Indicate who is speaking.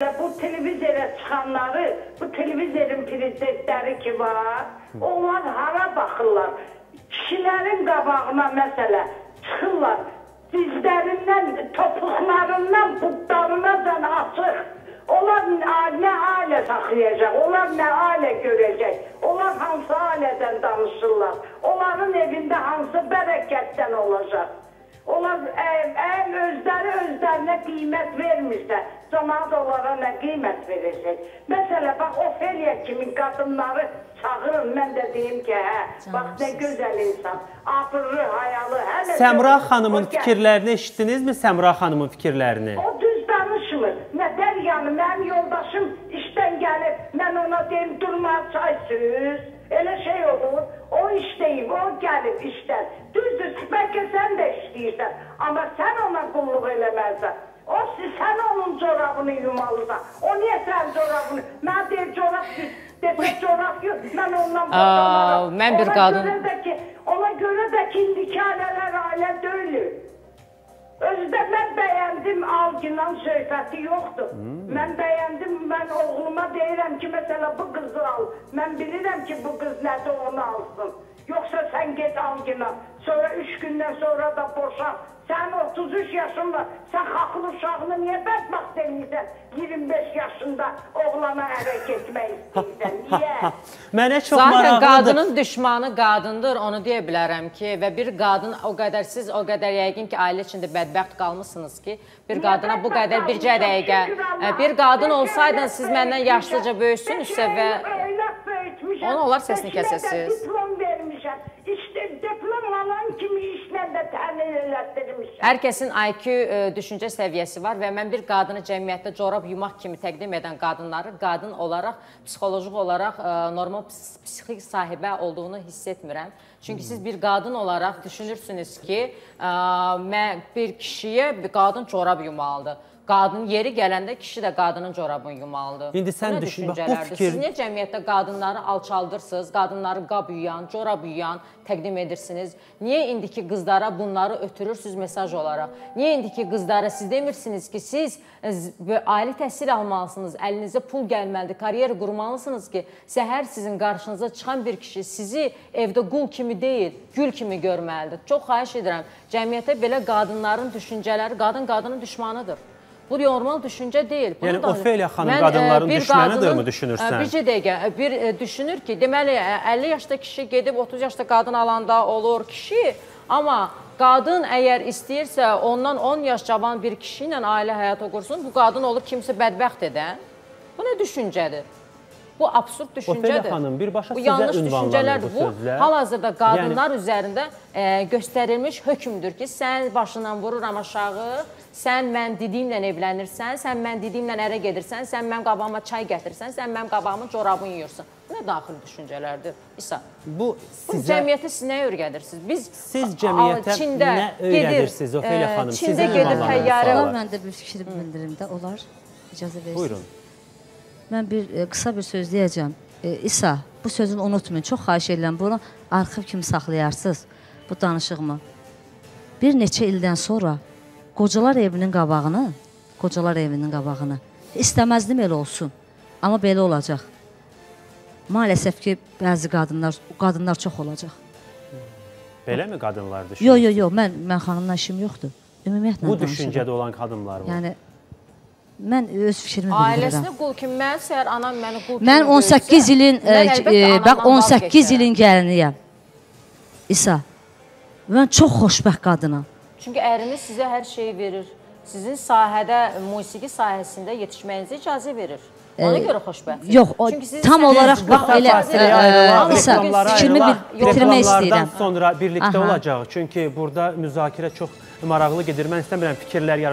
Speaker 1: Bu televizora çıxanları, bu televizorun prezidentləri ki var, onlar hara baxırlar? Kişilərin qabağına məsələ çıxırlar, dizlərindən, topuqlarından, budlarınacan açıq. Onlar nə ailə saxlayacaq, onlar nə ailə görəcək, onlar hansı ailədən danışırlar, onların evində hansı bərəkətdən olacaq. Onlar əgər özləri özlərinə qiymət vermirsə, camaat onlara nə qiymət verəcək? Məsələ, bax, Ofeliya kimi qadınları çağırın, mən də deyim ki, hə, bax, nə gözəl insan, abırlı, hayalı. Hələ
Speaker 2: Səmra xanımın fikirlərini eşitdinizmi, Səmra xanımın fikirlərini?
Speaker 1: O düz danışmır. Nədər yəni, mənim yoldaşım işdən gəlib, mən ona deyim, durma, çay süz. Elə şey olur, o işləyib, o gəlib işdən. Düzdür, bəlkə sən də işləyirsən, amma sən ona qulluq eləməzsən. O, sən onun corabını yumalısan. O, niyə sən corabını? Mən deyim, corab, desə corab yox, mən ondan boşanaram.
Speaker 3: Mən bir qadın...
Speaker 1: Ona görə də ki, indiki ailələr ailə deyil. Özü də mən bəyəndim, algınan söhbəti yoxdur. Mən bəyəndim, mən oğluma deyirəm ki, məsələ bu qızı al. Mən bilirəm ki, bu qız nədir, onu alsın. Yoxsa sən get algına, sonra 3 gündən sonra da boşan. Sənin 33 yaşın var, sən xaxıl uşağını niyə bədbəxt eləyirsən? 25 yaşında oğlana ərə getmək istəyirsən, niyə?
Speaker 2: Mənə çox
Speaker 3: Zaten
Speaker 2: maraqlıdır.
Speaker 3: Qadının düşmanı qadındır, onu deyə bilərəm ki, və bir qadın o qədər, siz o qədər yəqin ki, ailə içində bədbəxt qalmışsınız ki, bir qadına bu qədər bircə dəqiqə, bir qadın olsaydın siz məndən yaşlıca böyüksünüzsə və onu onlar səsini kəsəsiz.
Speaker 1: Diplom vermişəm. Diplom alan kimi işlə də təmin elətdirmişəm.
Speaker 3: Hər kəsin IQ düşüncə səviyyəsi var və mən bir qadını cəmiyyətdə corab yumaq kimi təqdim edən qadınları qadın olaraq, psixoloji olaraq normal psixik sahibə olduğunu hiss etmirəm. Çünki siz bir qadın olaraq düşünürsünüz ki, mən bir kişiyə bir qadın corab yumalıdır. Qadın yeri gələndə kişi də qadının corabını yumalıdır.
Speaker 2: İndi sən düşün, bax bu fikir...
Speaker 3: Siz niyə cəmiyyətdə qadınları alçaldırsınız, qadınları qab yuyan, corab yuyan təqdim edirsiniz? Niyə indiki qızlara bunları ötürürsünüz mesaj olaraq? Niyə indiki qızlara siz demirsiniz ki, siz ali təhsil almalısınız, əlinizə pul gəlməlidir, kariyer qurmalısınız ki, səhər sizin qarşınıza çıxan bir kişi sizi evdə qul kimi deyil, gül kimi görməlidir. Çox xahiş edirəm, cəmiyyətə belə qadınların düşüncələri, qadın qadının düşmanıdır. Bu normal düşüncə deyil.
Speaker 2: Yəni Ofeliya xanım qadınların düşmənidir mü düşünürsən?
Speaker 3: Bircə dəqiqə, bir düşünür ki, deməli 50 yaşda kişi gedib 30 yaşda qadın alanda olur kişi, amma qadın əgər istəyirsə ondan 10 yaş cavan bir kişi ilə ailə həyatı qursun, bu qadın olur kimsə bədbəxt edən. Bu nə düşüncədir? Bu absurd düşüncədir.
Speaker 2: Ofeliya xanım, birbaşa sizə ünvanlanır bu sözlər.
Speaker 3: Hal-hazırda qadınlar üzərində göstərilmiş hökmdür ki, sən başından vururam aşağı, sən mən dediyimlə evlənirsən, sən mən dediyimlə ərə gedirsən, sən mənim qabağıma çay gətirirsən, sən mənim qabağımın corabını yuyursun. Bu nə daxili düşüncələrdir? İsa,
Speaker 2: bu
Speaker 3: cəmiyyətə siz nəyə öyrədirsiniz? Biz
Speaker 2: siz cəmiyyətə nə öyrədirsiniz, Ofeliya xanım?
Speaker 3: Çində gedir təyyarə.
Speaker 4: Mən də bir fikir bildirim də, olar. İcazə verirsiniz.
Speaker 2: Buyurun.
Speaker 4: Mən qısa bir söz deyəcəm. İsa, bu sözünü unutmayın. Çox xahiş edirəm, bunu arxiv kimi saxlayarsınız, bu danışığımı. Bir neçə ildən sonra qocalar evinin qabağını, istəməzdim elə olsun, amma belə olacaq. Maalesef ki, bəzi qadınlar çox olacaq.
Speaker 2: Belə mi qadınlar düşünür?
Speaker 4: Yox, yox, yox, mən xanımla işim yoxdur. Ümumiyyətlə
Speaker 2: bu düşüncədə olan qadınlar var.
Speaker 4: Yəni, mən öz fikrimi bildirəm.
Speaker 3: Ailəsini qul kimi, mən səhər anam məni qul kimi
Speaker 4: mən 18 ilin, bax 18 ilin gəliniyəm. İsa, mən çox xoşbəxt qadınam.
Speaker 3: Çünki əriniz sizə hər şeyi verir. Sizin sahədə, musiqi sahəsində yetişməyinizə icazə verir. Ona görə xoşbəxtsiniz.
Speaker 4: Yox, tam olaraq bax elə İsa, fikrimi bitirmək istəyirəm.
Speaker 2: Reklamlardan sonra birlikdə olacaq. Çünki burada müzakirə çox maraqlı gedir. Mən istəmirəm fikirlər yarasın.